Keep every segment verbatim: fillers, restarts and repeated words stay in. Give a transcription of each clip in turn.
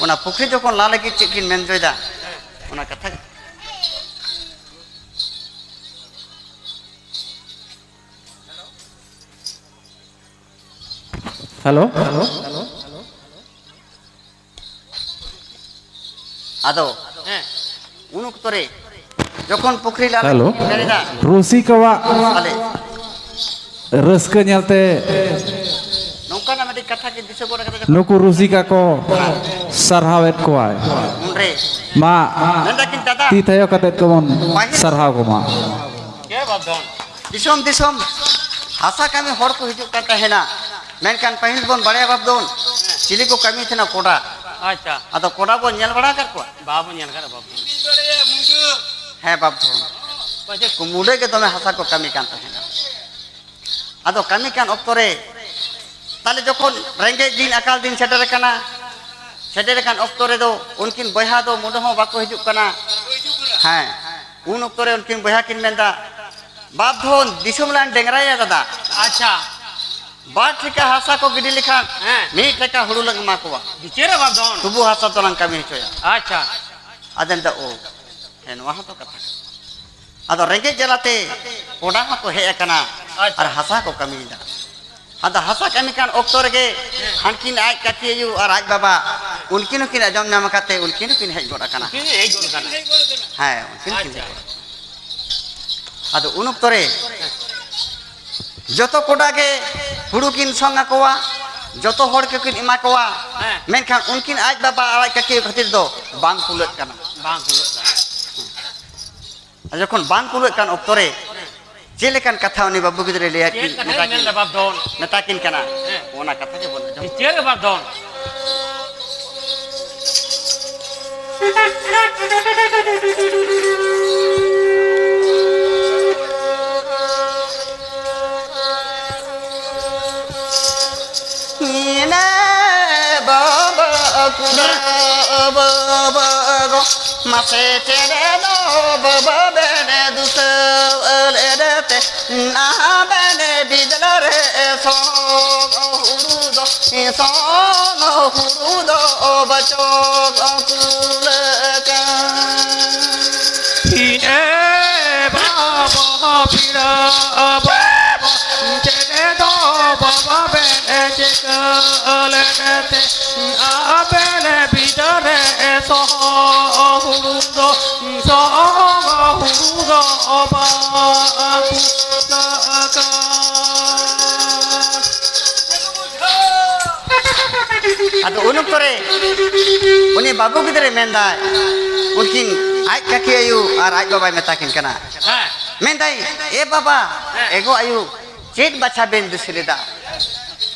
ᱚᱱᱟ ᱯᱩᱠᱷᱨᱤ ᱡᱚᱠᱷᱚᱱ ᱞᱟ ᱞᱟᱹᱜᱤᱫ ᱪᱮᱫ ᱠᱤᱱ ᱢᱮᱱ ᱦᱚᱪᱚᱭᱮᱫᱟ, ᱚᱱᱟ ᱠᱟᱛᱷᱟ᱾ ᱦᱮᱞᱳ᱾ ᱟᱫᱚ ᱦᱮᱸ᱾ ᱩᱱ ᱚᱠᱛᱚ ᱨᱮ ᱡᱚᱠᱷᱚᱱ ᱯᱩᱠᱷᱨᱤ ᱞᱟ ᱦᱮᱞᱳ᱾ ᱢᱮᱱ ᱮᱫᱟ, ᱨᱩᱥᱤᱠᱟᱣᱟᱜ ᱟᱞᱮ ᱨᱟᱹᱥᱠᱟᱹ ᱧᱮᱞᱛᱮ ᱱᱚᱝᱠᱟᱱᱟᱜ ᱢᱤᱫᱴᱤᱡ ᱠᱟᱛᱷᱟ ᱠᱤᱱ ᱫᱤᱥᱟᱹ ᱜᱚᱫ ᱠᱟᱫᱟ, ᱡᱚᱠᱷᱚᱱ ᱱᱩᱠᱩ ᱨᱩᱥᱤᱠᱟ ᱠᱚ ᱥᱟᱨᱦᱟᱣᱮᱫ ᱠᱚᱣᱟᱭ᱾ ᱩᱱᱨᱮ ᱢᱟ ᱢᱮᱱᱫᱟᱠᱤᱱ, ᱫᱟᱫᱟ, ᱛᱤ ᱛᱷᱟᱭᱚ ᱠᱟᱛᱮᱫ ᱠᱚᱵᱚᱱ ᱯᱟᱹᱦᱤᱞ ᱥᱟᱨᱦᱟᱣ ᱠᱚᱢᱟ᱾ ᱫᱤᱥᱚᱢ ᱫᱤᱥᱚᱢ ᱦᱟᱥᱟ ᱠᱟᱹᱢᱤ ᱦᱚᱲ ᱠᱚ ᱦᱤᱡᱩᱜ ᱠᱟᱱ ᱛᱟᱦᱮᱱᱟ, ᱢᱮᱱᱠᱷᱟᱱ ᱯᱟᱹᱦᱤᱞ ᱵᱚᱱ ᱵᱟᱲᱟᱭᱟ ᱵᱟᱯ ᱫᱚᱱ, ᱪᱤᱞᱤ ᱠᱚ ᱠᱟᱹᱢᱤ ᱛᱟᱦᱮᱱᱟ? ᱠᱚᱰᱟ᱾ ᱟᱪᱪᱷᱟ᱾ ᱟᱫᱚ ᱠᱚᱰᱟ ᱵᱚᱱ ᱧᱮᱞ ᱵᱟᱲᱟ ᱟᱠᱟᱫ ᱠᱚᱣᱟ? ᱵᱟᱵᱚᱱ ᱧᱮᱞ ᱟᱠᱟᱫᱟ ᱵᱟᱯ ᱫᱚᱱ᱾ ᱦᱮᱸ ᱵᱟᱯ ᱫᱚᱱ᱾ ᱯᱟᱪᱮ ᱠᱩᱢᱩᱰᱟᱹ ᱜᱮ ᱫᱚᱢᱮ ᱦᱟᱥᱟ ᱠᱚ ᱠᱟᱹᱢᱤ ᱠᱟᱱ ᱛᱟᱦᱮᱱᱟ᱾ ᱟᱫᱚ ᱠᱟᱹᱢᱤ ᱠᱟᱱ ᱚᱠᱛᱚ ᱨᱮ ᱛᱟᱦᱞᱮ ᱡᱚᱠᱷᱚᱱ ᱨᱮᱸᱜᱮᱡ ᱫᱤᱱ ᱟᱠᱟᱞ ᱫᱤᱱ ᱥᱮᱴᱮᱨ ᱟᱠᱟᱱᱟ, ᱥᱮᱴᱮᱨ ᱟᱠᱟᱱ ᱚᱠᱛᱚ ᱨᱮᱫᱚ ᱩᱱᱠᱤᱱ ᱵᱚᱭᱦᱟ ᱫᱚ ᱢᱩᱸᱰᱩ ᱦᱚᱸ ᱵᱟᱠᱚ ᱦᱤᱡᱩᱜ ᱠᱟᱱᱟ᱾ ᱦᱮᱸ, ᱩᱱ ᱚᱠᱛᱚ ᱨᱮ ᱩᱱᱠᱤᱱ ᱵᱚᱭᱦᱟ ᱠᱤᱱ ᱢᱮᱱᱫᱟ, ᱵᱟᱯ ᱫᱷᱚᱱ, ᱫᱤᱥᱚᱢ ᱞᱟᱝ ᱰᱮᱝᱨᱟᱭᱟ ᱫᱟᱫᱟ᱾ ᱟᱪᱪᱷᱟ᱾ ᱵᱟᱨ ᱴᱷᱮᱠᱟ ᱦᱟᱥᱟ ᱠᱚ ᱜᱤᱰᱤ ᱞᱮᱠᱷᱟᱱ ᱦᱮᱸ᱾ ᱢᱤᱫ ᱴᱷᱮᱠᱟ ᱦᱩᱲᱩ ᱞᱟᱝ ᱮᱢᱟ ᱠᱚᱣᱟ᱾ ᱵᱤᱪᱟᱹᱨᱟ ᱵᱟᱯ ᱫᱷᱚᱱ᱾ ᱛᱚᱵᱩ ᱦᱟᱥᱟ ᱫᱚᱞᱟᱝ ᱠᱟᱹᱢᱤ ᱦᱚᱪᱚᱭᱟ᱾ ᱟᱪᱪᱷᱟ᱾ ᱟᱫᱚ ᱢᱮᱱᱫᱟ, ᱳ, ᱦᱮᱸ, ᱱᱚᱣᱟ ᱦᱚᱸᱛᱚ ᱠᱟᱛᱷᱟ ᱠᱟᱱᱟ᱾ ᱟᱫᱚ ᱨᱮᱸᱜᱮᱡ ᱡᱟᱞᱟᱛᱮ ᱠᱚᱰᱟ ᱦᱚᱸᱠᱚ ᱦᱮᱡ ᱟᱠᱟᱱᱟ ᱟᱪᱪᱷᱟ᱾ ᱟᱨ ᱦᱟᱥᱟ ᱠᱚ ᱠᱟᱹᱢᱤᱭᱮᱫᱟ᱾ ᱟᱫᱚ ᱦᱟᱥᱟ ᱠᱟᱹᱢᱤ ᱠᱟᱱ ᱚᱠᱛᱚ ᱨᱮᱜᱮ ᱦᱟᱱᱠᱤᱱ ᱟᱡ ᱠᱟᱠᱤ ᱟᱭᱳ ᱟᱨ ᱟᱡ ᱵᱟᱵᱟ ᱩᱱᱠᱤᱱ ᱦᱚᱸᱠᱤᱱ ᱟᱸᱡᱚᱢ ᱧᱟᱢ ᱟᱠᱟᱫ ᱛᱮ ᱩᱱᱠᱤᱱ ᱦᱚᱸᱠᱤᱱ ᱦᱮᱡ ᱜᱚᱫ ᱟᱠᱟᱱᱟ᱾ ᱩᱱᱠᱤᱱ ᱦᱮᱡ ᱜᱚᱫ ᱟᱠᱟᱱᱟ᱾ ᱦᱮᱸ, ᱩᱱᱠᱤᱱ ᱦᱚᱸᱠᱤᱱ ᱟᱪᱪᱷᱟ᱾ ᱦᱮᱡ ᱜᱚᱫ ᱟᱠᱟᱱᱟ᱾ ᱟᱫᱚ ᱩᱱ ᱚᱠᱛᱚ ᱨᱮ ᱡᱚᱛᱚ ᱠᱚᱰᱟ ᱜᱮ ᱦᱩᱲᱩ ᱠᱤᱱ ᱥᱚᱝ ᱟᱠᱚᱣᱟ, ᱡᱚᱛᱚ ᱦᱚᱲ ᱜᱮᱠᱤᱱ ᱮᱢᱟ ᱠᱚᱣᱟ, ᱦᱮᱸ᱾ ᱢᱮᱱᱠᱷᱟᱱ ᱩᱱᱠᱤᱱ ᱟᱡ ᱵᱟᱵᱟ ᱟᱨ ᱟᱡ ᱠᱟᱠᱤ ᱠᱷᱟᱹᱛᱤᱨ ᱫᱚ ᱵᱟᱝ ᱠᱩᱞᱟᱹᱜ ᱠᱟᱱᱟ᱾ ᱵᱟᱝ ᱠᱩᱞᱟᱹᱜ ᱠᱟᱱᱟ᱾ ᱟᱨ ᱡᱚᱠᱷᱚᱱ ᱵᱟᱝ ᱠᱩᱞᱟᱹᱜ ᱠᱟᱱ ᱚᱠᱛᱚ ᱨᱮ ᱪᱮᱫ ᱞᱮᱠᱟᱱ ᱠᱟᱛᱷᱟ ᱩᱱᱤ ᱵᱟᱹᱵᱩ ᱜᱤᱫᱽᱨᱟᱹᱭ ᱞᱟᱹᱭᱟ ᱪᱮᱫ ᱠᱤᱱ, ᱠᱟᱛᱷᱟᱭ ᱢᱮᱛᱟ ᱠᱤᱱ, ᱢᱮᱱᱫᱟ ᱵᱟᱯ ᱫᱷᱚᱱ? ᱢᱮᱛᱟ ᱠᱤᱱ ᱠᱟᱱᱟ, ᱦᱮᱸ᱾ ᱚᱱᱟ ᱠᱟᱛᱷᱟ ᱜᱮᱵᱚᱱ ᱟᱸᱡᱚᱢ᱾ ᱪᱮᱫ ᱜᱮ ᱵᱟᱯ ᱫᱷᱚᱱ? ᱢᱟᱥᱮ ᱪᱮᱬᱮ ᱫᱚ ᱵᱟᱵᱟ ᱵᱮᱱ ᱫᱩᱥᱟᱹᱣ ᱞᱮᱫᱮ ᱛᱮ, ᱱᱟ ᱵᱮᱱ ᱵᱤᱫᱞᱟᱹ ᱨᱮ ᱥᱚᱜ ᱦᱩᱲᱩ ᱫᱚ ᱥᱚᱱ ᱦᱩᱲᱩ ᱫᱚ ᱵᱟᱪᱚᱠ ᱠᱩᱞᱟᱹᱜ ᱠᱟᱱ᱾ ᱦᱤᱱᱮ ᱵᱟᱵᱟ ᱯᱤᱲᱟ ᱵᱟᱵᱟ, ᱪᱮᱫ ᱫᱚ ᱵᱟᱵᱟ ᱵᱮᱱ ᱪᱤᱠᱟᱹ ᱞᱮᱫ ᱛᱮ? ᱟᱵᱮᱱ ᱵᱤᱫᱟᱹᱨᱮ ᱥᱚᱦ ᱦᱩᱲᱩ ᱫᱚ, ᱥᱚᱦ ᱦᱩᱲᱩ ᱫᱚ ᱵᱟᱠᱚ ᱞᱟᱜᱟ᱾ ᱟᱫᱚ ᱩᱱ ᱚᱠᱛᱚ ᱨᱮ ᱩᱱᱤ ᱵᱟᱹᱵᱩ ᱜᱤᱫᱽᱨᱟᱹᱭ ᱢᱮᱱᱫᱟᱭ, ᱩᱱᱠᱤᱱ ᱟᱡ ᱠᱟᱹᱠᱤ ᱟᱭᱳ ᱟᱨ ᱟᱡ ᱵᱟᱵᱟᱭ ᱢᱮᱛᱟ ᱠᱤᱱ ᱠᱟᱱᱟ᱾ ᱦᱮᱸ᱾ ᱢᱮᱱᱫᱟᱭ, "ᱮ ᱵᱟᱵᱟ, ᱦᱮᱸ᱾ ᱮᱜᱳ ᱟᱭᱳ, ᱪᱮᱫ ᱵᱟᱪᱷᱟ ᱵᱮᱱ ᱫᱤᱥᱟᱹ ᱞᱮᱫᱟ?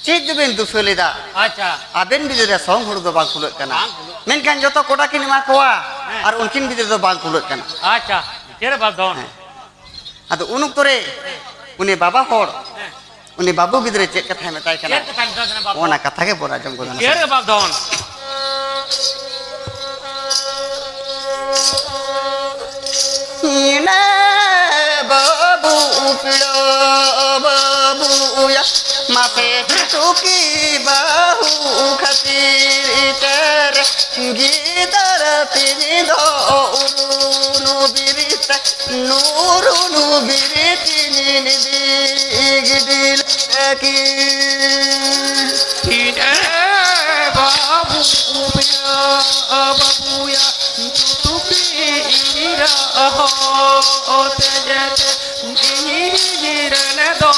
ᱪᱮᱫ ᱫᱚᱵᱮᱱ ᱫᱤᱥᱟᱹ ᱞᱮᱫᱟ? ᱟᱪᱪᱷᱟ᱾ ᱟᱵᱮᱱ ᱵᱤᱫᱟᱹᱞ ᱨᱮ ᱥᱚᱝ ᱦᱩᱲᱩ ᱫᱚ ᱵᱟᱝ ᱠᱩᱞᱟᱹᱜ ᱠᱟᱱᱟ᱾ ᱵᱟᱝ ᱠᱩᱞᱟᱹᱜ᱾ ᱢᱮᱱᱠᱷᱟᱱ ᱡᱚᱛᱚ ᱠᱚᱲᱟ ᱠᱤᱱ ᱮᱢᱟ ᱠᱚᱣᱟ, ᱦᱮᱸ᱾ ᱟᱨ ᱩᱱᱠᱤᱱ ᱵᱤᱫᱟᱹᱞ ᱫᱚ ᱵᱟᱝ ᱠᱩᱞᱟᱹᱜ ᱠᱟᱱᱟ᱾" ᱟᱪᱪᱷᱟ, ᱪᱮᱫ ᱨᱮ ᱵᱟᱫᱷᱚᱱ? ᱦᱮᱸ᱾ ᱟᱫᱚ ᱩᱱ ᱚᱠᱛᱚ ᱨᱮ ᱩᱱᱤ ᱵᱟᱵᱟ ᱦᱚᱲ ᱦᱮᱸ᱾ ᱩᱱᱤ ᱵᱟᱹᱵᱩ ᱜᱤᱫᱽᱨᱟᱹ ᱪᱮᱫ ᱠᱟᱛᱷᱟᱭ ᱢᱮᱛᱟᱭ ᱠᱟᱱᱟ? ᱪᱮᱫ ᱠᱟᱛᱷᱟᱭ ᱢᱮᱛᱟᱭ ᱠᱟᱱᱟ ᱵᱟᱹᱵᱩ? ᱚᱱᱟ ᱠᱟᱛᱷᱟ ᱜᱮ ᱵᱚᱱ ᱟᱸᱡᱚᱢ ᱜᱚᱫᱟ ᱱᱟᱥᱮ᱾ ᱪᱮᱫ ᱨᱮ ᱵᱟᱫᱷᱚᱱ? ᱤᱱᱟᱹ ᱵᱟᱹᱵᱩ ᱯᱤᱲᱟ ᱵᱟᱹᱵᱩᱭᱟ, ᱢᱟᱥᱮ ᱴᱩᱠᱤ ᱵᱟᱹᱦᱩ ᱠᱷᱟᱹᱛᱤᱨ ᱤᱛᱟᱹᱨ ᱜᱤᱫᱟᱹᱨ ᱛᱤᱱᱤ ᱫᱚ ᱩᱨᱩᱱᱩ ᱵᱤᱨᱤᱛ, ᱱᱩᱨᱩᱱᱩ ᱵᱤᱨᱤᱛ ᱤᱧ ᱵᱤᱜᱤᱰᱤ ᱞᱟᱹᱜᱤᱫ᱾ ᱤᱱᱟᱹ ᱵᱟᱹᱵᱩ ᱯᱤᱲᱟ ᱵᱟᱹᱵᱩᱭᱟ, ᱴᱩᱠᱤ ᱤᱧ ᱨᱟᱦᱚ ᱛᱮᱡᱮᱛᱮ ᱤᱧ ᱨᱮᱱ ᱫᱚ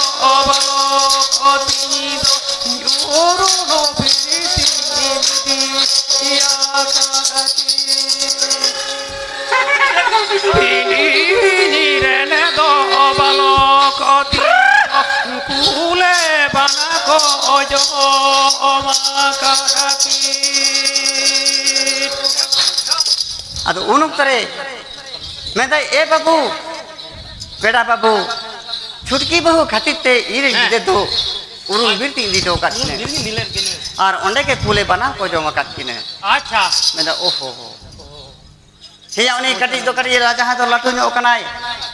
ᱵᱟᱞᱚᱠ ᱛᱤᱧ ᱫᱚ ᱧᱩᱨᱩ ᱫᱚ ᱵᱤᱨᱤᱛᱤᱧ ᱤᱫᱤᱭᱟ ᱠᱟᱹᱴᱤᱡ᱾ ᱤᱧ ᱨᱮᱱ ᱫᱚ ᱵᱟᱞᱚᱠ ᱛᱤᱧ ᱫᱚ ᱠᱩᱞᱮ ᱵᱟᱱᱟ ᱠᱚ ᱡᱚᱢᱟ ᱠᱟᱹᱴᱤᱡ᱾ ᱟᱫᱚ ᱩᱱ ᱚᱠᱛᱚ ᱨᱮ ᱢᱮᱱᱫᱟᱭ, ᱮ ᱵᱟᱹᱵᱩ, ᱯᱮᱲᱟ ᱵᱟᱹᱵᱩ, ᱪᱷᱩᱴᱠᱤ ᱵᱟᱹᱦᱩ ᱠᱷᱟᱹᱛᱤᱨ ᱛᱮ ᱤᱧ ᱨᱮᱱ ᱦᱮᱸ᱾ ᱜᱤᱫᱟᱹᱨ ᱫᱚ ᱩᱨᱩᱢ ᱵᱤᱨ ᱛᱮ ᱤᱫᱤ ᱦᱚᱴᱚ ᱟᱠᱟᱫ ᱩᱨᱩᱢ ᱠᱤᱱᱟᱹ᱾ ᱵᱤᱨ ᱜᱮ ᱧᱮᱞᱮᱫ ᱠᱤᱱᱟᱹ᱾ ᱟᱨ ᱚᱸᱰᱮ ᱜᱮ ᱠᱩᱞᱮ ᱵᱟᱱᱟ ᱠᱚ ᱡᱚᱢ ᱟᱠᱟᱫ ᱠᱤᱱᱟᱹ᱾ ᱟᱪᱪᱷᱟ᱾ ᱢᱮᱱᱫᱟ, ᱳᱦᱳ ᱦᱳ᱾ ᱦᱮᱸᱭᱟ, ᱩᱱᱤ ᱠᱟᱹᱴᱤᱡ ᱫᱚ ᱠᱟᱹᱴᱤᱡ ᱮ ᱡᱟᱦᱟᱸᱭ ᱫᱚ ᱞᱟᱹᱴᱩ ᱧᱚᱜ ᱠᱟᱱᱟᱭ,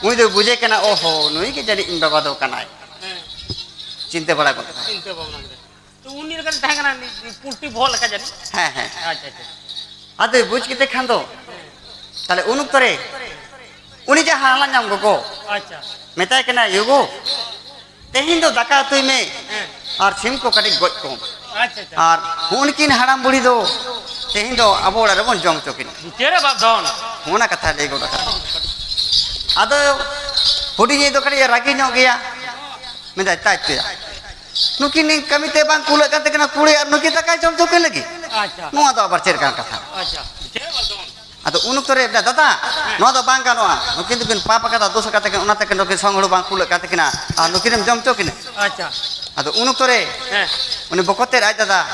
ᱩᱱᱤ ᱫᱚ ᱵᱩᱡᱮ ᱠᱟᱱᱟ, ᱳᱦᱳ, ᱱᱩᱭ ᱜᱮ ᱡᱟᱹᱱᱤᱡ ᱤᱧ ᱵᱟᱵᱟ ᱫᱚ ᱠᱟᱱᱟᱭ᱾ ᱦᱮᱸ᱾ ᱪᱤᱱᱛᱟᱹ ᱵᱟᱲᱟ ᱜᱚᱫ ᱠᱟᱱᱟᱭ᱾ ᱪᱤᱱᱛᱟᱹ ᱵᱷᱟᱵᱽᱱᱟ ᱠᱮᱫᱟ᱾ ᱩᱱᱤ ᱞᱮᱠᱟ ᱛᱟᱦᱮᱸ ᱠᱟᱱᱟ, ᱩᱱᱤ ᱯᱩᱞᱴᱤ ᱵᱚᱦᱚᱜ ᱞᱮᱠᱟ ᱡᱟᱹᱱᱤᱡ᱾ ᱦᱮᱸ, ᱦᱮᱸ᱾ ᱟᱪᱪᱷᱟ, ᱟᱪᱪᱷᱟ᱾ ᱟᱫᱚᱭ ᱵᱩᱡᱽ ᱠᱮᱫᱮ ᱠᱷᱟᱱ ᱫᱚ, ᱛᱟᱦᱞᱮ ᱩᱱ ᱚᱠᱛᱚ ᱨᱮ ᱩᱱᱤ ᱡᱟᱦᱟᱸ ᱦᱟᱞᱟᱝ ᱧᱟᱢ ᱜᱚᱜᱚ ᱟᱪᱪᱷᱟ᱾ ᱢᱮᱛᱟᱭ ᱠᱟᱱᱟ, "ᱭᱳᱜᱳ, ᱛᱮᱦᱮᱧ ᱫᱚ ᱫᱟᱠᱟ ᱩᱛᱩᱭ ᱢᱮ ᱦᱮᱸ᱾ ᱟᱨ ᱥᱤᱢ ᱠᱚ ᱠᱟᱹᱴᱤᱡ ᱜᱚᱡ ᱠᱚᱢ᱾ ᱟᱪᱪᱷᱟ, ᱟᱪᱪᱷᱟ᱾ ᱟᱨ ᱦᱩᱱᱠᱤᱱ ᱦᱟᱲᱟᱢ ᱵᱩᱲᱦᱤ ᱫᱚ ᱛᱮᱦᱮᱧ ᱫᱚ ᱟᱵᱚ ᱚᱲᱟᱜ ᱨᱮᱵᱚᱱ ᱡᱚᱢ ᱦᱚᱪᱚ ᱠᱤᱱᱟ᱾" ᱪᱮᱫ ᱨᱮ ᱵᱟᱯ ᱫᱷᱚᱱ? ᱚᱱᱟ ᱠᱟᱛᱷᱟ ᱞᱟᱹᱭ ᱜᱚᱫ ᱟᱠᱟᱫᱟ᱾ ᱟᱫᱚ ᱦᱩᱰᱤᱧᱤᱡ ᱫᱚ ᱠᱟᱹᱴᱤᱡ ᱮ ᱨᱟᱹᱜᱤ ᱧᱚᱜ ᱜᱮᱭᱟ, ᱢᱮᱱᱫᱟᱭ, "ᱛᱟᱭ ᱛᱮᱭᱟ, ᱱᱩᱠᱤᱱ ᱠᱟᱹᱢᱤ ᱛᱮ ᱵᱟᱝ ᱠᱩᱞᱟᱹᱜ ᱠᱟᱱ ᱛᱟᱹᱠᱤᱱᱟ ᱠᱩᱲᱤ, ᱟᱨ ᱱᱩᱠᱤᱱ ᱫᱟᱠᱟᱭ ᱡᱚᱢ ᱦᱚᱪᱚ ᱠᱤᱱ ᱞᱟᱹᱜᱤᱫ? ᱟᱪᱪᱷᱟ᱾ ᱱᱚᱣᱟ ᱫᱚ ᱟᱵᱟᱨ ᱪᱮᱫ ᱞᱮᱠᱟᱱ ᱠᱟᱛᱷᱟ?" ᱟᱪᱪᱷᱟ᱾ ᱪᱮᱫ ᱨᱮ ᱵᱟᱯ ᱫᱷᱚᱱ? ᱟᱫᱚ ᱩᱱ ᱚᱠᱛᱚ ᱨᱮ, "ᱫᱟᱫᱟ, ᱦᱮᱸ᱾ ᱱᱚᱣᱟ ᱫᱚ ᱵᱟᱝ ᱜᱟᱱᱚᱜᱼᱟ, ᱱᱩᱠᱤᱱ ᱫᱚᱠᱤᱱ ᱯᱟᱯ ᱟᱠᱟᱫᱟ, ᱫᱳᱥ ᱟᱠᱟᱫ ᱛᱟᱹᱠᱤᱱ, ᱚᱱᱟ ᱛᱮᱠᱤᱱ ᱱᱩᱠᱤᱱ ᱥᱚᱝ ᱦᱩᱲᱩ ᱵᱟᱝ ᱠᱩᱞᱟᱹᱜ ᱠᱟᱱ ᱛᱟᱹᱠᱤᱱᱟ, ᱟᱨ ᱱᱩᱠᱤᱱᱮᱢ ᱡᱚᱢ ᱦᱚᱪᱚ ᱠᱤᱱᱟ?" ᱟᱪᱪᱷᱟ᱾ ᱟᱫᱚ ᱩᱱ ᱚᱠᱛᱚ ᱨᱮ ᱦᱮᱸ᱾ ᱩᱱᱤ ᱵᱚᱠᱚᱛᱮᱫ ᱟᱡ ᱫᱟᱫᱟ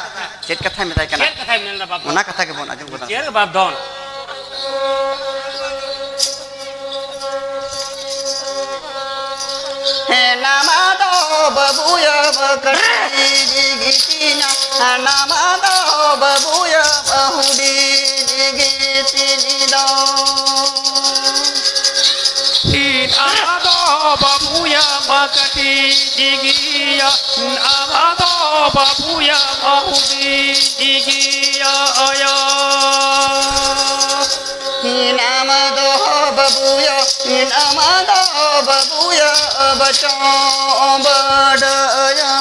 ᱪᱮᱫ ᱠᱟᱛᱷᱟᱭ ᱢᱮᱛᱟᱭ ᱠᱟᱱᱟ? ᱪᱮᱫ ᱠᱟᱛᱷᱟᱭ ᱢᱮᱱ ᱮᱫᱟ ᱵᱟᱯ ᱫᱷᱚᱱ? ᱚᱱᱟ ᱠᱟᱛᱷᱟ ᱜᱮᱵᱚᱱ ᱟᱸᱡᱚᱢ ᱜᱚᱫᱟ᱾ ᱪᱮᱫ ᱨᱮ ᱵᱟᱯ ᱫᱷᱚᱱ? ᱦᱮᱱᱟᱢ ᱫᱚ ᱵᱟᱹᱵᱩᱭᱟ ᱠᱟᱹᱴᱤᱡ ᱜᱤᱛᱤᱧᱟ, ᱦᱮᱱᱟᱢ ᱫᱚ ᱵᱟᱹᱵᱩᱭᱟ ᱦᱩᱰᱤᱧ ᱜᱤᱛᱤᱧ ᱫᱚ᱾ ᱤᱧ ᱟᱢ ᱫᱚ ᱵᱟᱹᱵᱩᱭᱟ ᱠᱟᱹᱴᱤᱡ ᱜᱮᱭᱟ, ᱟᱢ ᱫᱚ ᱵᱟᱹᱵᱩᱭᱟ ᱦᱩᱰᱤᱧ ᱜᱮᱭᱟ᱾ ᱦᱤᱱᱟᱢ ᱫᱚ ᱵᱟᱹᱵᱩᱭᱟ, ᱦᱤᱱᱟᱢ ᱫᱚ ᱵᱟᱹᱵᱩᱭᱟ, ᱵᱟᱪᱚ ᱵᱟᱰᱟᱭᱟ᱾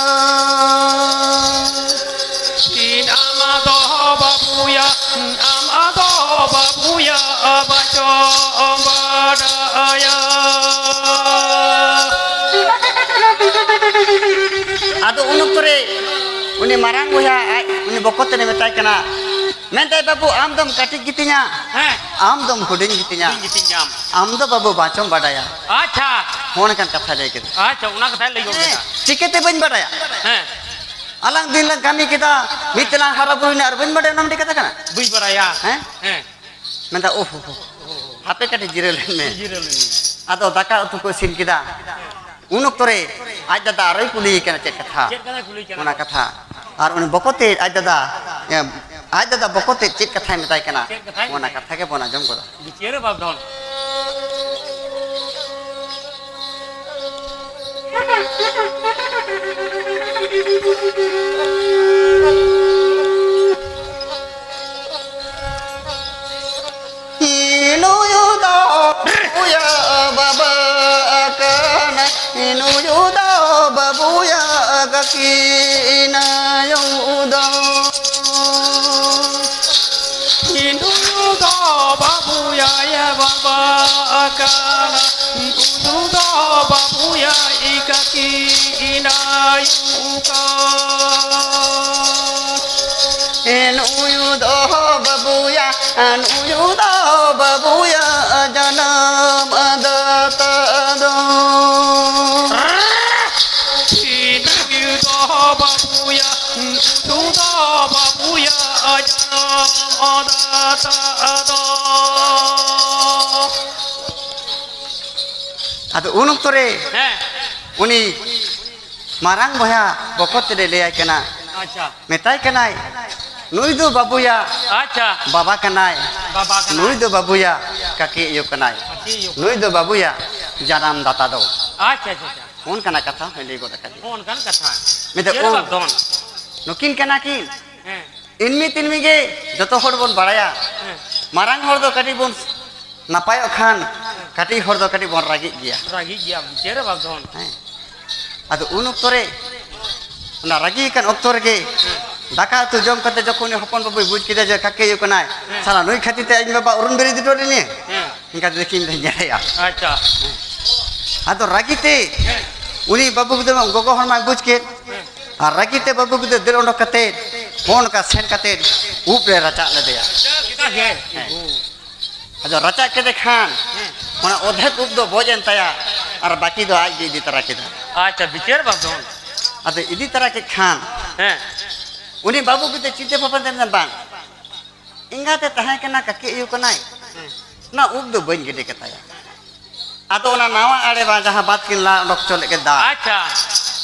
ᱦᱤᱱᱟᱢ ᱫᱚ ᱵᱟᱹᱵᱩᱭᱟ, ᱦᱤᱱᱟᱢ ᱫᱚ ᱵᱟᱹᱵᱩᱭᱟ, ᱵᱟᱪᱚ ᱵᱟᱰᱟᱭᱟ᱾ ᱟᱫᱚ ᱩᱱ ᱚᱠᱛᱚ ᱨᱮ ᱩᱱᱤ ᱢᱟᱨᱟᱝ ᱵᱚᱭᱦᱟ ᱟᱡ ᱩᱱᱤ ᱵᱚᱠᱚᱛ ᱛᱮᱫ ᱮ ᱢᱮᱛᱟᱭ ᱠᱟᱱᱟ, ᱢᱮᱱᱫᱟᱭ, "ᱵᱟᱹᱵᱩ, ᱟᱢ ᱫᱚᱢ ᱠᱟᱹᱴᱤᱡ ᱜᱮᱛᱤᱧᱟ, ᱦᱮᱸ᱾ ᱟᱢ ᱫᱚᱢ ᱦᱩᱰᱤᱧ ᱜᱮᱛᱤᱧᱟ, ᱦᱩᱰᱤᱧ ᱜᱮᱛᱤᱧ ᱜᱮᱭᱟᱢ᱾ ᱟᱢ ᱫᱚ, ᱵᱟᱹᱵᱩ, ᱵᱟᱪᱚᱢ ᱵᱟᱰᱟᱭᱟ᱾" ᱟᱪᱪᱷᱟ᱾ ᱦᱚᱸ, ᱚᱱᱠᱟᱱ ᱠᱟᱛᱷᱟ ᱞᱟᱹᱭ ᱠᱮᱫᱟ᱾ ᱟᱪᱪᱷᱟ, ᱚᱱᱟ ᱠᱟᱛᱷᱟᱭ ᱞᱟᱹᱭ ᱜᱚᱫ ᱦᱮᱸ, ᱠᱮᱫᱟ᱾ ᱪᱤᱠᱟᱹᱛᱮ ᱵᱟᱹᱧ ᱵᱟᱰᱟᱭᱟ? ᱦᱮᱸ᱾ ᱟᱞᱟᱝ ᱫᱤᱱ ᱞᱟᱝ ᱠᱟᱹᱢᱤ ᱠᱮᱫᱟ, ᱢᱤᱫ ᱛᱮᱞᱟᱝ ᱦᱟᱨᱟ ᱵᱩᱨᱩᱭᱮᱱᱟ, ᱟᱨ ᱵᱟᱹᱧ ᱵᱟᱰᱟᱭᱟ ᱚᱱᱟ ᱢᱤᱫᱴᱮᱡ ᱠᱟᱛᱷᱟ ᱠᱟᱱᱟ? ᱵᱟᱹᱧ ᱵᱟᱰᱟᱭᱟ᱾ ᱦᱮᱸ? ᱦᱮᱸ᱾ ᱢᱮᱱᱫᱟ, "ᱳᱦ, ᱳᱦ, ᱳᱦ, ᱦᱟᱯᱮ ᱠᱟᱹᱴᱤᱡ ᱡᱤᱨᱟᱹᱣ ᱞᱮᱱ ᱢᱮ᱾" ᱡᱤᱨᱟᱹᱣ ᱞᱮᱱ ᱢᱮ᱾ ᱟᱫᱚ ᱫᱟᱠᱟ ᱩᱛᱩ ᱠᱚ ᱤᱥᱤᱱ ᱠᱮᱫᱟ᱾ ᱩᱱ ᱚᱠᱛᱚ ᱨᱮ ᱟᱡ ᱫᱟᱫᱟ ᱟᱨᱚᱭ ᱠᱩᱞᱤᱭᱮ ᱠᱟᱱᱟ ᱪᱮᱫ ᱠᱟᱛᱷᱟ? ᱪᱮᱫ ᱠᱟᱛᱷᱟᱭ ᱠᱩᱞᱤᱭᱮ ᱠᱟᱱᱟ? ᱚᱱᱟ ᱠᱟᱛᱷᱟ᱾ ᱟᱨ ᱩᱱᱤ ᱵᱚᱠᱚᱛ ᱛᱮᱫ ᱟᱡ ᱫᱟᱫᱟ, ᱮ, ᱟᱡ ᱫᱟᱫᱟ ᱵᱚᱠᱚᱛ ᱛᱮᱫ ᱪᱮᱫ ᱠᱟᱛᱷᱟᱭ ᱢᱮᱛᱟᱭ ᱠᱟᱱᱟ? ᱪᱮᱫ ᱠᱟᱛᱷᱟᱭ ᱚᱱᱟ ᱢᱮᱛᱟᱭ ᱠᱟᱛᱷᱟ ᱜᱮ ᱵᱚᱱ ᱟᱸᱡᱚᱢ ᱜᱚᱫᱟ᱾ ᱵᱤᱪᱟᱹᱨ ᱵᱟᱯ ᱫᱷᱚᱱ᱾ ᱱᱩᱭᱩ ᱫᱚ ᱵᱟᱹᱵᱩᱭᱟ ᱵᱟᱵᱟ ᱠᱟᱱᱟ, ᱱᱩᱭᱩ ᱫᱚ ᱵᱟᱹᱵᱩᱭᱟ ᱠᱟᱹᱠᱤᱱᱟᱭᱩ ᱫᱚ᱾ ᱱᱩᱭᱩ ᱫᱚ ᱵᱟᱹᱵᱩᱭᱟ ᱵᱟᱵᱟ ᱠᱟᱱᱟ, ᱱᱩᱭᱩ ᱫᱚ ᱵᱟᱹᱵᱩᱭᱟ ᱠᱟᱹᱠᱤᱱᱟᱭᱩ ᱠᱟᱱᱟ᱾ ᱱᱩᱭᱩ ᱫᱚ ᱵᱟᱹᱵᱩᱭᱟ, ᱱᱩᱭᱩ ᱫᱚ ᱵᱟᱹᱵᱩᱭᱟ ᱡᱟᱱᱟᱢ ᱫᱟᱛᱟ ᱫᱚ᱾ ᱱᱩᱭᱩ ᱫᱚ ᱵᱟᱹᱵᱩᱭᱟ, ᱱᱩᱭᱩ ᱫᱚ ᱵᱟᱹᱵᱩᱭᱟ ᱡᱟᱱᱟᱢ ᱫᱟᱛᱟ ᱫᱚ᱾ ᱟᱫᱚ ᱩᱱ ᱚᱠᱛᱚ ᱨᱮ ᱦᱮᱸ᱾ ᱩᱱᱤ ᱢᱟᱨᱟᱝ ᱵᱚᱭᱦᱟ ᱵᱚᱠᱚᱛ ᱛᱮᱫ ᱮ ᱞᱟᱹᱭᱟᱭ ᱠᱟᱱᱟ, ᱟᱪᱪᱷᱟ᱾ ᱢᱮᱛᱟᱭ ᱠᱟᱱᱟᱭ, ᱱᱩᱭ ᱫᱚ ᱵᱟᱹᱵᱩᱭᱟ ᱟᱪᱪᱷᱟ᱾ ᱵᱟᱵᱟ ᱠᱟᱱᱟᱭ, ᱵᱟᱵᱟ ᱠᱟᱱᱟᱭ᱾ ᱱᱩᱭ ᱫᱚ ᱵᱟᱹᱵᱩᱭᱟ ᱠᱟᱹᱠᱤ ᱟᱭᱳ ᱠᱟᱱᱟᱭ, ᱠᱟᱹᱠᱤ ᱟᱭᱳ ᱠᱟᱱᱟᱭ᱾ ᱱᱩᱭ ᱫᱚ ᱵᱟᱹᱵᱩᱭᱟ ᱡᱟᱱᱟᱢ ᱫᱟᱛᱟ ᱫᱚ᱾ ᱟᱪᱪᱷᱟ, ᱟᱪᱪᱷᱟ, ᱟᱪᱪᱷᱟ᱾ ᱚᱱᱠᱟᱱᱟᱜ ᱠᱟᱛᱷᱟ ᱦᱚᱸᱭ ᱞᱟᱹᱭ ᱜᱚᱫ ᱟᱠᱟᱫᱮᱭᱟ᱾ ᱚᱱᱠᱟᱱ ᱠᱟᱛᱷᱟ᱾ ᱢᱮᱱᱫᱟ, ᱪᱮᱫ ᱚ, ᱵᱟᱝ ᱫᱚᱱ? ᱱᱩᱠᱤᱱ ᱠᱟᱱᱟ ᱠᱤᱱ᱾ ᱦᱮᱸ᱾ ᱤᱱᱢᱤ ᱛᱤᱱᱢᱤ ᱜᱮ ᱡᱚᱛᱚ ᱦᱚᱲ ᱵᱚᱱ ᱵᱟᱲᱟᱭᱟ, ᱦᱮᱸ᱾ ᱢᱟᱨᱟᱝ ᱦᱚᱲ ᱫᱚ ᱠᱟᱹᱴᱤᱡ ᱵᱚᱱ ᱱᱟᱯᱟᱭᱚᱜ ᱠᱷᱟᱱ ᱠᱟᱹᱴᱤᱡ ᱦᱚᱲ ᱫᱚ ᱠᱟᱹᱴᱤᱡ ᱵᱚᱱ ᱨᱟᱹᱜᱤᱜ ᱜᱮᱭᱟ᱾ ᱨᱟᱹᱜᱤᱜ ᱜᱮᱭᱟ, ᱪᱮᱫ ᱨᱮ ᱵᱟᱝ ᱫᱚᱱ᱾ ᱦᱮᱸ᱾ ᱟᱫᱚ ᱩᱱ ᱚᱠᱛᱚ ᱨᱮ ᱚᱱᱟ ᱨᱟᱹᱜᱤ ᱟᱠᱟᱱ ᱚᱠᱛᱚ ᱨᱮᱜᱮ ᱫᱟᱠᱟ ᱩᱛᱩ ᱡᱚᱢ ᱠᱟᱛᱮ ᱡᱚᱠᱷᱚᱱ ᱩᱱᱤ ᱦᱚᱯᱚᱱ ᱵᱟᱹᱵᱩᱭ ᱵᱩᱡᱽ ᱠᱮᱫᱟ ᱡᱮ ᱠᱟᱠᱮ ᱟᱭᱳ ᱠᱟᱱᱟᱭ, ᱦᱮᱸ᱾ ᱥᱟᱞᱟ ᱱᱩᱭ ᱠᱷᱟᱹᱛᱤᱨ ᱛᱮ ᱤᱧ ᱵᱟᱵᱟ ᱩᱨᱩᱢ ᱵᱮᱨᱮᱫ ᱦᱚᱴᱚ ᱞᱤᱧᱟᱹ, ᱦᱮᱸ᱾ ᱤᱱᱠᱟ ᱛᱮ ᱫᱮᱠᱷᱤᱧ ᱫᱚᱧ ᱧᱮᱞᱮᱭᱟ᱾ ᱟᱪᱪᱷᱟ᱾ ᱟᱫᱚ ᱨᱟᱹᱜᱤ ᱛᱮ ᱦᱮᱸ᱾ ᱩᱱᱤ ᱵᱟᱹᱵᱩ ᱜᱤᱫᱽᱨᱟᱹ ᱢᱟ ᱜᱚᱜᱚ ᱦᱚᱲ ᱢᱟᱭ ᱵᱩᱡᱽ ᱠᱮᱫ, ᱦᱮᱸ᱾ ᱟᱨ ᱨᱟᱹᱜᱤ ᱛᱮ ᱵᱟᱹᱵᱩ ᱜᱤᱫᱽᱨᱟᱹ ᱫᱟᱹᱲ ᱚᱰᱚᱠ ᱠᱟᱛᱮ ᱦᱚᱸ ᱱᱚᱝᱠᱟ ᱥᱮᱱ ᱠᱟᱛᱮ ᱩᱵ ᱨᱮ ᱨᱟᱪᱟᱜ ᱞᱮᱫᱮᱭᱟ᱾ ᱦᱮᱸ᱾ ᱟᱫᱚ ᱨᱟᱪᱟᱜ ᱠᱮᱫᱮ ᱠᱷᱟᱱ ᱦᱮᱸ᱾ ᱚᱱᱟ ᱚᱫᱷᱮᱠ ᱩᱵ ᱫᱚ ᱵᱚᱡ ᱮᱱ ᱛᱟᱭᱟ ᱟᱨ ᱵᱟᱹᱠᱤ ᱫᱚ ᱟᱡ ᱜᱮ ᱤᱫᱤ ᱛᱟᱨᱟ ᱠᱮᱫᱟ᱾ ᱟᱪᱪᱷᱟ, ᱵᱤᱪᱟᱹᱨ ᱵᱟᱝ ᱫᱚᱱ᱾ ᱟᱫᱚ ᱤᱫᱤ ᱛᱟᱨᱟ ᱠᱮᱫ ᱠᱷᱟᱱ ᱦᱮᱸ᱾ ᱩᱱᱤ ᱵᱟᱹᱵᱩ ᱜᱤᱫᱽᱨᱟᱹ ᱪᱤᱱᱛᱟᱹ ᱵᱷᱟᱵᱽᱱᱟ ᱛᱮ ᱢᱮᱱᱫᱟ, ᱵᱟᱝ, ᱮᱸᱜᱟᱛᱮ ᱛᱟᱦᱮᱸ ᱠᱟᱱᱟ, ᱠᱟᱹᱠᱤ ᱟᱭᱳ ᱠᱟᱱᱟᱭ, ᱦᱮᱸ᱾ ᱚᱱᱟ ᱩᱵ ᱫᱚ ᱵᱟᱹᱧ ᱜᱤᱰᱤ ᱠᱟᱛᱟᱭᱟ᱾ ᱟᱫᱚ ᱚᱱᱟ ᱱᱟᱣᱟ ᱟᱲᱮ ᱵᱟ ᱡᱟᱦᱟᱸ ᱵᱟᱸᱫᱽ ᱠᱤᱱ ᱞᱟ ᱚᱰᱚᱠ ᱦᱚᱪᱚ ᱞᱮᱫ ᱜᱮ ᱫᱟᱜ, ᱟᱪᱪᱷᱟ᱾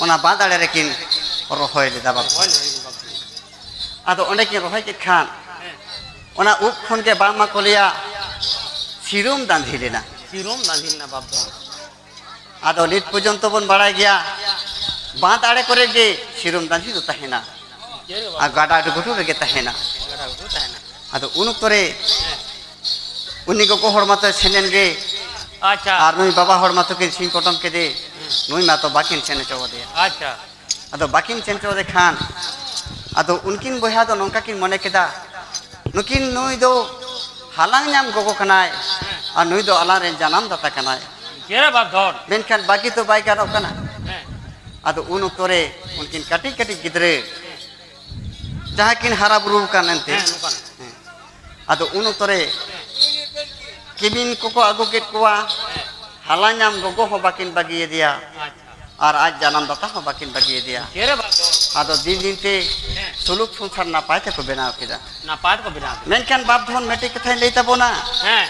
ᱚᱱᱟ ᱵᱟᱸᱫᱽ ᱟᱲᱮ ᱨᱮᱠᱤᱱ ᱨᱚᱦᱚᱭ ᱞᱮᱫᱟ ᱵᱟᱯᱞᱟ᱾ ᱦᱳᱭ, ᱦᱳᱭ, ᱵᱟᱯᱞᱟ᱾ ᱟᱫᱚ ᱚᱸᱰᱮ ᱠᱤᱱ ᱨᱚᱦᱚᱭ ᱠᱮᱫ ᱠᱷᱟᱱ ᱦᱮᱸ᱾ ᱚᱱᱟ ᱩᱵ ᱠᱷᱚᱱ ᱜᱮ ᱵᱟᱝᱢᱟ ᱠᱚ ᱞᱟᱹᱭᱟ ᱥᱤᱨᱚᱢ ᱫᱟᱸᱫᱷᱤ ᱞᱮᱱᱟ᱾ ᱥᱤᱨᱚᱢ ᱫᱟᱸᱫᱷᱤ ᱞᱮᱱᱟ ᱵᱟᱯᱞᱟ᱾ ᱟᱫᱚ ᱱᱤᱛ ᱯᱚᱨᱡᱚᱱᱛᱚ ᱵᱚᱱ ᱵᱟᱲᱟᱭ ᱜᱮᱭᱟ, ᱵᱟᱸᱫᱽ ᱟᱲᱮ ᱠᱚᱨᱮ ᱜᱮ ᱥᱤᱨᱚᱢ ᱫᱟᱸᱫᱷᱤ ᱫᱚ ᱛᱟᱦᱮᱱᱟ᱾ ᱟᱨ ᱜᱟᱰᱟ ᱟᱹᱰᱩ ᱜᱷᱩᱴᱩ ᱨᱮᱜᱮ ᱛᱟᱦᱮᱱᱟ᱾ ᱟᱫᱚ ᱩᱱ ᱚᱠᱛᱚ ᱨᱮ ᱩᱱᱤ ᱜᱚᱜᱚ ᱦᱚᱲ ᱢᱟᱛᱚᱭ ᱥᱮᱱᱮᱱ ᱜᱮ᱾ ᱟᱪᱪᱷᱟ᱾ ᱟᱨ ᱱᱩᱭ ᱵᱟᱵᱟ ᱦᱚᱲ ᱢᱟᱛᱚ ᱠᱤᱱ ᱥᱤᱧ ᱯᱚᱴᱚᱢ ᱠᱮᱫᱮ᱾ ᱱᱩᱭ ᱢᱟᱛᱚ ᱵᱟᱹᱠᱤᱱ ᱥᱮᱱ ᱦᱚᱪᱚ ᱟᱫᱮᱭᱟ᱾ ᱟᱪᱪᱷᱟ᱾ ᱟᱫᱚ ᱵᱟᱹᱠᱤᱱ ᱥᱮᱱ ᱦᱚᱪᱚ ᱟᱫᱮ ᱠᱷᱟᱱ, ᱟᱫᱚ ᱩᱱᱠᱤᱱ ᱵᱚᱭᱦᱟ ᱫᱚ ᱱᱚᱝᱠᱟ ᱠᱤᱱ ᱢᱚᱱᱮ ᱠᱮᱫᱟ, ᱱᱩᱠᱤᱱ, ᱱᱩᱭ ᱫᱚ ᱦᱟᱞᱟᱝ ᱧᱟᱢ ᱜᱚᱜᱚ ᱠᱟᱱᱟᱭ ᱟᱨ ᱱᱩᱭ ᱫᱚ ᱟᱞᱟᱝ ᱨᱮᱱ ᱡᱟᱱᱟᱢ ᱫᱟᱛᱟ ᱠᱟᱱᱟᱭ᱾ ᱪᱮᱫ ᱵᱟᱯ ᱫᱷᱚᱱ? ᱢᱮᱱᱠᱷᱟᱱ ᱵᱟᱹᱜᱤ ᱫᱚ ᱵᱟᱭ ᱜᱟᱱᱚᱜ ᱠᱟᱱᱟ᱾ ᱦᱮᱸ᱾ ᱟᱫᱚ ᱩᱱ ᱚᱠᱛᱚ ᱨᱮ ᱩᱱᱠᱤᱱ ᱠᱟᱹᱴᱤᱡ ᱠᱟᱹᱴᱤᱡ ᱜᱤᱫᱽᱨᱟᱹ ᱡᱟᱦᱟᱸᱭ ᱠᱤᱱ ᱦᱟᱨᱟ ᱵᱩᱨᱩ ᱟᱠᱟᱱ ᱮᱱᱛᱮ᱾ ᱦᱮᱸ, ᱱᱚᱝᱠᱟᱱ᱾ ᱦᱮᱸ᱾ ᱟᱫᱚ ᱩᱱ ᱚᱠᱛᱚ ᱨᱮ ᱠᱤᱢᱤᱱ ᱠᱚᱠᱚ ᱟᱹᱜᱩ ᱠᱮᱫ ᱠᱚᱣᱟ, ᱦᱟᱞᱟᱝ ᱧᱟᱢ ᱜᱚᱜᱚ ᱦᱚᱸ ᱵᱟᱹᱠᱤᱱ ᱵᱟᱹᱜᱤᱭᱟᱫᱮᱭᱟ᱾ ᱟᱪᱪᱷᱟ᱾ ᱟᱨ ᱟᱡ ᱡᱟᱱᱟᱢ ᱫᱟᱛᱟ ᱦᱚᱸ ᱵᱟᱹᱠᱤᱱ ᱵᱟᱹᱜᱤᱭᱟᱫᱮᱭᱟ᱾ ᱪᱮᱫ ᱵᱟᱯ ᱫᱷᱚᱱ? ᱟᱫᱚ ᱫᱤᱱ ᱫᱤᱱ ᱛᱮ ᱦᱮᱸ᱾ ᱥᱩᱞᱩᱠ ᱥᱚᱝᱥᱟᱨ ᱱᱟᱯᱟᱭ ᱛᱮᱠᱚ ᱵᱮᱱᱟᱣ ᱠᱮᱫᱟ᱾ ᱱᱟᱯᱟᱭ ᱛᱮᱠᱚ ᱵᱮᱱᱟᱣ ᱠᱮᱫᱟ᱾ ᱢᱮᱱᱠᱷᱟᱱ ᱵᱟᱯ ᱫᱷᱚᱱ ᱢᱤᱫᱴᱤᱡ ᱠᱟᱛᱷᱟᱧ ᱞᱟᱹᱭ ᱛᱟᱵᱚᱱᱟ᱾ ᱦᱮᱸ᱾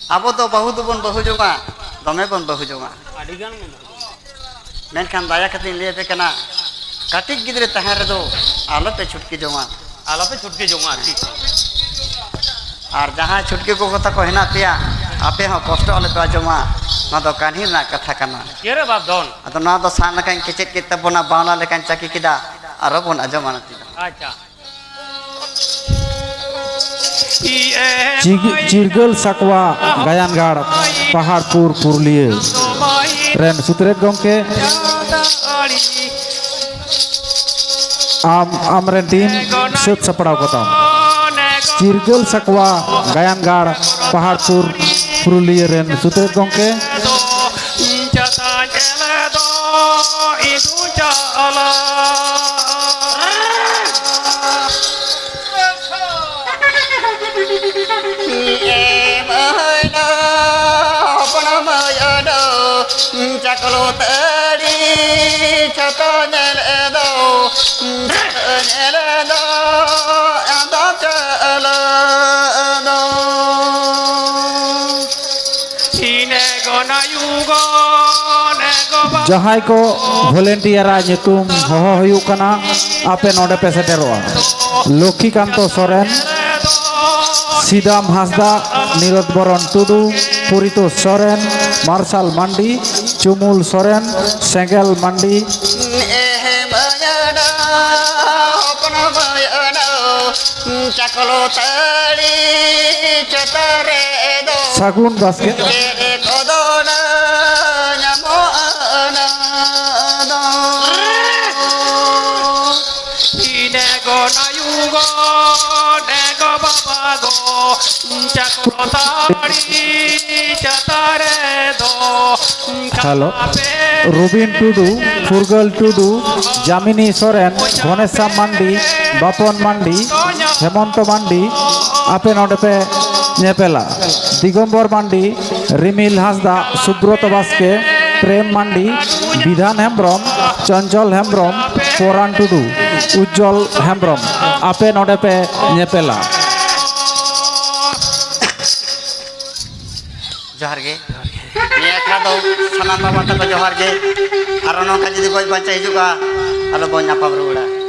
ᱟᱵᱚ ᱫᱚ ᱵᱟᱹᱦᱩ ᱫᱚᱵᱚᱱ ᱵᱟᱹᱦᱩ ᱡᱚᱝᱟ, ᱫᱚᱢᱮ ᱵᱚᱱ ᱵᱟᱹᱦᱩ ᱡᱚᱝᱟ᱾ ᱟᱹᱰᱤ ᱜᱟᱱ ᱵᱚᱱ ᱵᱟᱹᱦᱩ ᱡᱚᱝᱟ᱾ ᱢᱮᱱᱠᱷᱟᱱ ᱫᱟᱭᱟ ᱠᱟᱛᱮᱧ ᱞᱟᱹᱭ ᱟᱯᱮ ᱠᱟᱱᱟ, ᱠᱟᱹᱴᱤᱡ ᱜᱤᱫᱽᱨᱟᱹ ᱛᱟᱦᱮᱸ ᱨᱮᱫᱚ ᱟᱞᱚᱯᱮ ᱪᱷᱩᱴᱠᱤ ᱡᱚᱝᱟ᱾ ᱟᱞᱚᱯᱮ ᱪᱷᱩᱴᱠᱤ ᱡᱚᱝᱟ, ᱴᱷᱤᱠ᱾ ᱟᱨ ᱡᱟᱦᱟᱸᱭ ᱪᱷᱩᱴᱠᱤ ᱜᱚᱜᱚ ᱛᱟᱠᱚ ᱦᱮᱱᱟᱜ ᱯᱮᱭᱟ, ᱟᱯᱮ ᱦᱚᱸ ᱠᱚᱥᱴᱚ ᱟᱞᱚᱯᱮ ᱟᱸᱡᱚᱢᱟ᱾ ᱱᱚᱣᱟ ᱫᱚ ᱠᱟᱹᱦᱱᱤ ᱨᱮᱱᱟᱜ ᱠᱟᱛᱷᱟ ᱠᱟᱱᱟ᱾ ᱪᱮᱫ ᱨᱮ ᱵᱟᱯ ᱫᱷᱚᱱ? ᱟᱫᱚ ᱱᱚᱣᱟ ᱫᱚ ᱥᱟᱱ ᱞᱮᱠᱟᱧ ᱠᱮᱪᱮᱫ ᱠᱮᱫ ᱛᱟᱵᱚᱱᱟ, ᱵᱟᱣᱞᱟ ᱞᱮᱠᱟᱧ ᱪᱟᱹᱠᱤ ᱠᱮᱫᱟ, ᱟᱨᱚ ᱵᱚᱱ ᱟᱸᱡᱚᱢᱟ ᱱᱟᱹᱛᱤ ᱫᱚ᱾ ᱟᱪᱪᱷᱟ᱾ ᱪᱤᱜ-, ᱪᱤᱨᱜᱟᱹᱞ ᱥᱟᱠᱣᱟ ᱜᱟᱭᱟᱱᱜᱟᱲ ᱯᱟᱦᱟᱲᱯᱩᱨ ᱯᱩᱨᱩᱞᱤᱭᱟᱹ ᱨᱮᱱ ᱥᱩᱛᱨᱮᱛ ᱜᱚᱢᱠᱮ, ᱟᱢ, ᱟᱢᱨᱮᱱ ᱴᱤᱢ ᱥᱟᱹᱛ ᱥᱟᱯᱲᱟᱣ ᱠᱚᱛᱟᱢ᱾ ᱪᱤᱨᱜᱟᱹᱞ ᱥᱟᱠᱣᱟ ᱜᱟᱭᱟᱱᱜᱟᱲ ᱯᱟᱦᱟᱲᱯᱩᱨ ᱯᱩᱨᱩᱞᱤᱭᱟᱹ ᱨᱮᱱ ᱥᱩᱛᱨᱮᱛ ᱜᱚᱢᱠᱮ᱾ ᱮ ᱢᱟᱹᱭ ᱫᱚ, ᱦᱚᱯᱚᱱ ᱢᱟᱹᱭ ᱫᱚ, ᱪᱟᱠᱞᱚ ᱛᱟᱹᱲᱤ ᱪᱷᱟᱛᱟ ᱧᱮᱞ ᱫᱚ, ᱪᱷᱟᱛᱟ ᱧᱮᱞ ᱫᱚ, ᱟᱫᱚ ᱪᱟᱞᱟᱜ ᱫᱚ᱾ ᱡᱟᱦᱟᱸᱭ ᱠᱚ ᱵᱷᱚᱞᱮᱱᱴᱤᱭᱟᱨᱟᱜ ᱧᱩᱛᱩᱢ ᱦᱚᱦᱚ ᱦᱩᱭᱩᱜ ᱠᱟᱱᱟ, ᱟᱯᱮ ᱱᱚᱰᱮ ᱯᱮ ᱥᱮᱴᱮᱨᱚᱜᱼᱟ᱾ ᱞᱚᱠᱠᱷᱤᱠᱟᱱᱛᱚ ᱥᱚᱨᱮᱱ, ᱥᱤᱫᱟᱢ ᱦᱟᱸᱥᱫᱟ, ᱱᱤᱨᱚᱫ ᱵᱚᱨᱚᱱ ᱴᱩᱰᱩ, ᱯᱩᱨᱤᱛᱳᱥ ᱥᱚᱨᱮᱱ, ᱢᱟᱨᱥᱟᱞ ᱢᱟᱱᱰᱤ, ᱪᱩᱢᱩᱞ ᱥᱚᱨᱮᱱ, ᱥᱮᱸᱜᱮᱞ ᱢᱟᱱᱰᱤ᱾ ᱪᱟᱠᱚᱞ ᱛᱟᱹᱲᱤ ᱪᱮᱛᱟᱱ ᱨᱮᱫᱚ ᱥᱟᱹᱜᱩᱱ ᱵᱟᱥᱠᱮ᱾ ᱪᱮᱫ ᱠᱚᱫᱚ ᱧᱟᱢᱚᱜᱼᱟ ᱚᱱᱟ ᱫᱚ᱾ ᱤᱱᱮ ᱜᱚ ᱱᱟᱭᱩ ᱜᱚ, ᱱᱮ ᱜᱚ ᱵᱟᱵᱟ ᱜᱚ, ᱪᱟᱠᱚᱞ ᱛᱟᱹᱲᱤ ᱪᱮᱛᱟᱱ ᱨᱮᱫᱚ ᱦᱮᱞᱳ, ᱨᱩᱵᱤᱱ ᱴᱩᱰᱩ, ᱯᱷᱩᱨᱜᱟᱹᱞ ᱴᱩᱰᱩ, ᱡᱟᱢᱤᱱᱤ ᱥᱚᱨᱮᱱ, ᱜᱷᱚᱱᱮᱥᱟᱢ ᱢᱟᱱᱰᱤ, ᱵᱟᱯᱚᱱ ᱢᱟᱱᱰᱤ, ᱦᱮᱢᱚᱱᱛᱚ ᱢᱟᱱᱰᱤ, ᱟᱯᱮ ᱱᱚᱰᱮ ᱯᱮ ᱧᱮᱯᱮᱞᱟ᱾ ᱫᱤᱜᱚᱢᱵᱚᱨ ᱢᱟᱱᱰᱤ, ᱨᱤᱢᱤᱞ ᱦᱟᱸᱥᱫᱟ, ᱥᱩᱵᱨᱚᱛᱚ ᱵᱟᱥᱠᱮ, ᱯᱨᱮᱢ ᱢᱟᱱᱰᱤ, ᱵᱤᱫᱷᱟᱱ ᱦᱮᱢᱵᱨᱚᱢ, ᱪᱚᱧᱪᱚᱞ ᱦᱮᱢᱵᱨᱚᱢ, ᱯᱚᱨᱟᱱ ᱴᱩᱰᱩ, ᱩᱡᱡᱚᱞ ᱦᱮᱢᱵᱨᱚᱢ, ᱟᱯᱮ ᱱᱚᱰᱮ ᱯᱮ ᱧᱮᱯᱮᱞᱟ᱾ ᱡᱚᱦᱟᱨ ᱜᱮ᱾ ᱱᱤᱭᱟᱹ ᱟᱠᱷᱲᱟ ᱫᱚ ᱥᱟᱱᱟᱢ ᱵᱟᱵᱟ ᱛᱟᱠᱚ ᱡᱚᱦᱟᱨ ᱜᱮ᱾ ᱟᱨᱚ ᱱᱚᱝᱠᱟ ᱡᱩᱫᱤ ᱜᱚᱡ ᱵᱟᱧᱪᱟᱣ ᱦᱤᱡᱩᱜᱼᱟ, ᱟᱫᱚ ᱵᱚᱱ ᱧᱟᱯᱟᱢ ᱨᱩᱣᱟᱹᱲᱟ᱾